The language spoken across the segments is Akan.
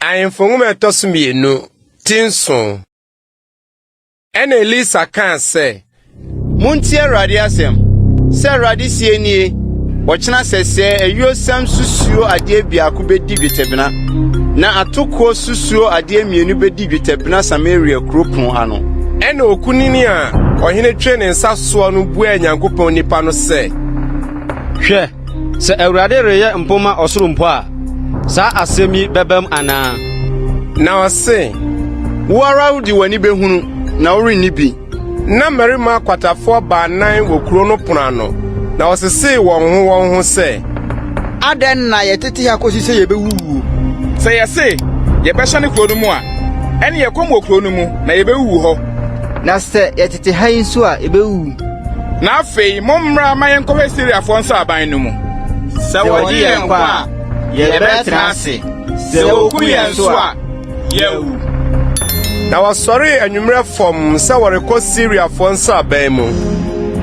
Ahemfo Nwoma a ɛtɔ so mmienu, ti nson. Ɛnna Elisa kaa sɛ, Montie Awurade asɛm. Sɛ Awurade seɛ nie, Ɔkyena sɛsɛɛ ayuosiam susuo adeɛ biako bedi dwetɛbena, na atokoɔ susuo adeɛ mmienu bedi dwetɛbena Samaria kuro pon ano. Ɛnna okunini a ɔhene twee ne nsa soɔ no buaa Nyankopɔn nipa no sɛ, Hwɛ, Sɛ Awurade reyɛ mpomma ɔsoro mpo a, saa asɛm yi bɛbam anaa? Na ɔse, Wo ara wode w'ani behunu, na worenni bi. Na mmarima akwatafoɔ baanan wɔ kuro no pono ano, na wɔsesee wɔn ho wɔn ho sɛ, Adɛn na yɛtete ha kosi sɛ yebewuwu? Sɛ yɛse, 'Yɛbɛhyɛne kuro no mu' a, ɛnneɛ ɛkɔm wɔ kuro no mu, na yebewuwu hɔ. Na sɛ yɛtete ha yi nso a, yebewuwu. Na afei mommra ma yɛnkɔhwɛ Siriafoɔ nsraban no mu. Sɛ wɔgye yɛn nkwa a, yɛbɛtena ase. Sɛ wɔku yɛn nso a, yɛawu. Na wɔsɔree anwummerɛ fam sɛ wɔrekɔ Siriafoɔ nsraban mu.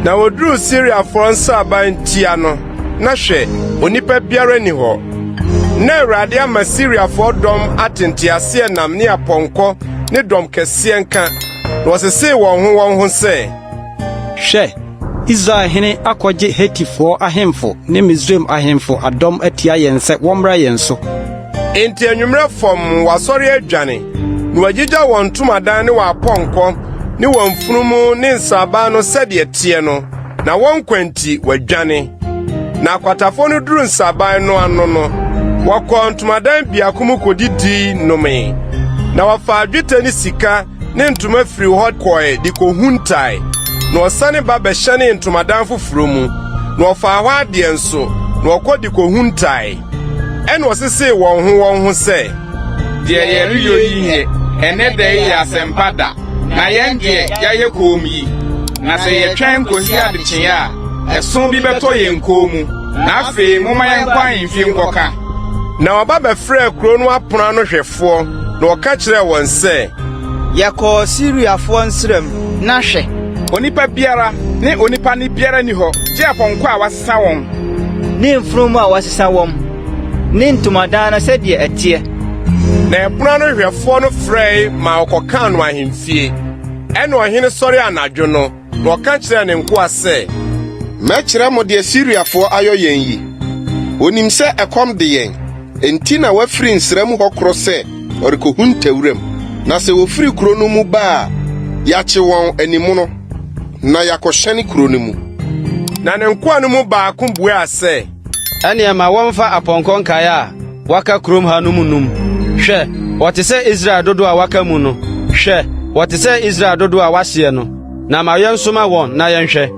Na wɔduruu Siriafoɔ nsraban tia no, na hwɛ, onipa biara nni hɔ. Na Awurade ama Siriafoɔ dɔm ate nteaseɛnam ne apɔnkɔ ne dɔm kɛseɛ nka, na wɔsesee wɔn ho wɔn ho sɛ, Hwɛ, Israel hene akɔgye Hetifoɔ ahemfo ne Misraim ahemfo adɔm atia yɛn sɛ wɔmmra yɛn so. Enti anwummerɛ fam wɔasɔre adwane, na wɔagyigya wɔn ntomadan ne wɔn apɔnkɔ ne wɔn mfunumu ne nsraban no sɛdeɛ ɛteɛ no, na wɔn nkwa nti wɔadwane. Na akwatafoɔ no duruu nsraban no ano no, wɔkɔɔ ntomadan biako mu kɔdidii nomee. Na wɔfaa dwetɛ ne sika ne ntoma firii hɔ kɔe de kohuntae, na ɔsane ba bɛhyɛnee ntomadan foforo mu, na ɔfaa hɔ adeɛ nso, na ɔkɔ de kohuntae. Ɛnna ɔsesee wɔn ho wɔn ho sɛ, Deɛ yɛreyɔ yi nyɛ, ɛnnɛ da yi yɛ asɛmpa da, na yɛn deɛ, yɛayɛ komm yi. Na sɛ yɛtwɛn kosi adekyeeɛ a, ɛso bi bɛtɔ yɛn kɔn mu. Na afei momma yɛnkɔ ahemfie nkɔka. Na wɔba bɛfrɛɛ kurow no apon ano hwɛfoɔ, na wɔka kyerɛɛ wɔn sɛ, Yɛkɔɔ Siriafoɔ nsram, na hwɛ! Onipa biara ne onipa nne biara nni hɔ, gye apɔnkɔ a wɔasesa wɔn. Ne mfunumu a wɔasesa wɔn, ne ntomadan no sɛdeɛ ɛteɛ. Na ɛpono ano hwɛfoɔ no frɛe maa wɔkɔkaa no ahemfie. Ɛnna ɔhene sɔree anadwo no, Na ɔka kyerɛɛ ne nkoa sɛ. Mɛkyerɛ mo deɛ Siriafoɔ ayɔ yɛn yi. Wɔnim sɛ ɛkɔm de yɛn, enti na wɔafiri nsra mu hɔ korɔ sɛ wɔrekɔhunta wuram. Na sɛ wɔfiri kuro no mu ba a, yɛakye wɔn animono, na yɛakɔhyɛne kuro no mu. Na ne nkoa no mu baako buaa sɛ. Ɛnneɛ ma wɔmfa apɔnkɔ nkaeɛ a wɔaka kurom ha no mu num. Hwɛ, wɔte sɛ Israel dodoɔ a wɔaka mu no. Hwɛ, wɔte sɛ Israel dodoɔ a wɔahyeɛ no. Na ma yɛnsoma wɔn na yɛnhwɛ.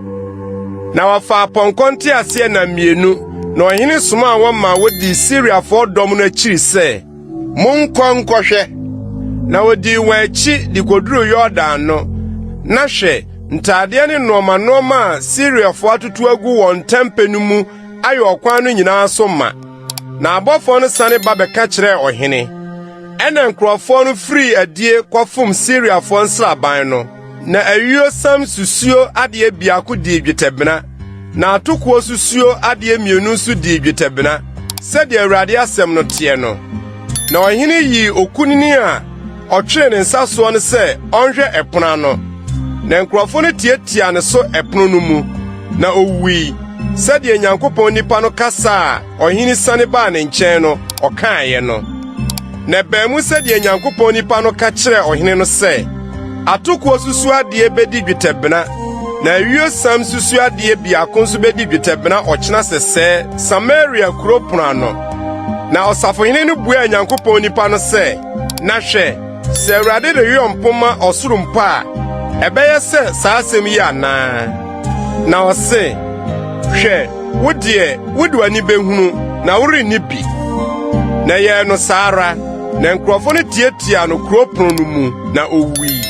Na wɔfaa apɔnkɔ nteaseɛnam mmienu, na ɔhene somaa wɔn maa wodii Siriafoɔ dɔm no akyiri sɛ, Monkɔ nkɔhwɛ! Na wodii wɔn akyi de koduruu Yordan no, na hwɛ, ntadeɛ ne nnoɔma nnoɔma a Siriafoɔ atoto agu wɔn ntɛmpɛ no mu ayɛ ɔkwan no nyinaa so ma. Na abɔfoɔ no sane ba bɛka kyerɛɛ ɔhene. Ɛnna nkurɔfoɔ no firii adie kɔfom Siriafoɔ nsraban no. Na ayuo sam susuo adeɛ biako dii dwetɛbena, na atokoɔ susuo adeɛ mmienu nso dii dwetɛbena, sɛdeɛ Awurade asɛm no teɛ no. Na ɔhene yii okunini a ɔtwee ne nsa soɔ no sɛ ɔnhwɛ ɛpono ano. Na nkurɔfo no tiatiaa ne so ɛpono no mu, na owui, sɛdeɛ Nyankopɔn nipa no kasa a ɔhene siane baa ne nkyɛn no, ɔkaeɛ no. Na ɛbaa mu sɛdeɛ Nyankopɔn nipa no ka kyerɛɛ ɔhene no sɛ, Atokoɔ susuadeɛ bɛdi dwetɛbena, na ayuo siam susuadeɛ biako nso bɛdi dwetɛbena ɔkyena sɛsɛɛ Samaria kuro pono ano. Na ɔsafohene no buaa Nyankopɔn nipa no sɛ, Na hwɛ, sɛ Awurade reyɔ mpomma ɔsoro mpo a, ɛbɛyɛ sɛ saa asɛm yi anaa? Na ɔse, Hwɛ, wo deɛ, wode w'ani behunu, na worenni bi. Na ɛyɛɛ no saa ara, na nkurɔfo no tiatiaa no kurow pon no mu, na owui.